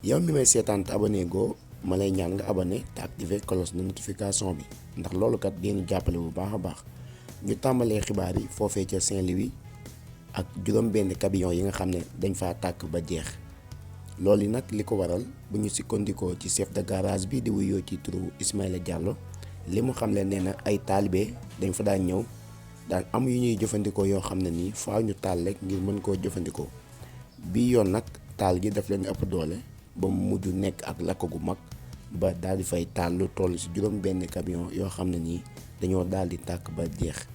yow mi may seetaan te abonné goo ma lay ñaan nga abonné te activer cloche de notification bi ndax loolu kat dinañu jàppale bu baax a baax. ñu tàmbalee xibaar yi foofee ca Saint-Louis ak juróom-benn camion yi nga xam ne dañ faa tàkk ba jeex loolu yi nag li ko waral bu ñu sukkandikoo ci chef de garage bi di wuyoo ci turu Ismaïla Diallo li mu xam ne nee na ay taalibe dañ fa daan ñëw daan am yu ñuy jëfandikoo yoo xam ne nii faaw ñu taal rek ngir mën koo jëfandikoo bii yoon nag taal gi daf leen ëpp doole ba mu mujj nekk ak lakk gu mag ba daal di fay taal lu toll ci juróom-benn camion yoo xam ne nii dañoo daal di tàkk ba jeex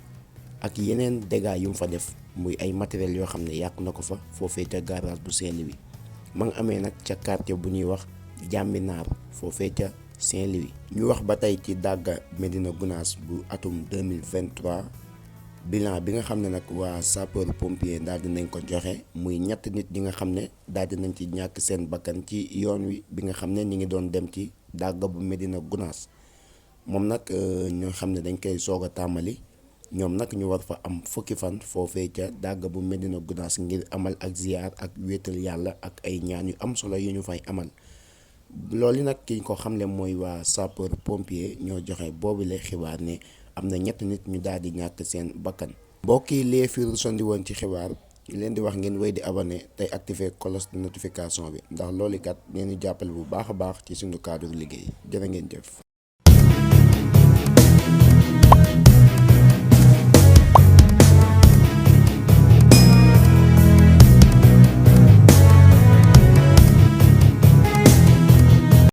ak yeneen dégâts yu mu fa def muy ay matériels yoo xam ne yàq na ko fa foofee ca garage bu Saint-Louis ma nga amee nag ca quartier bu ñuy wax Jàmbinaar foofee ca Saint-Louis. ñu wax ba tey ci dàgga Médina Gounass bu atum 2023 bilan bi nga xam ne nag waa sapeur pompier daal di nañ ko joxe muy ñett nit ñi nga xam ne daal di nañ ci ñàkk seen bakkan ci yoon wi bi nga xam ne ñi ngi doon dem ci dàgga bu Médina Gounass moom nag ñoo xam ne dañ koy soog a tàmbali ñoom nag ñu war fa am fukki fan foofee ca dàgga bu Médina Gounass ngir amal ak ziyaar ak wéetal yàlla ak ay ñaan yu am solo yu ñu fay amal loolu nag ki ko xamle mooy waa sapeur pompier ñoo joxe boobule xibaar ne am na ñett nit ñu daal di ñàkk seen bakkan. mbokk yi lee fi sondi woon ci xibaar ñu leen di wax ngeen wéy di abonné tey activer cloche de notification bi ndax loolu kat ngeen di jàppale bu baax a baax ci suñu cadre liggéey jërë ngeen jëf.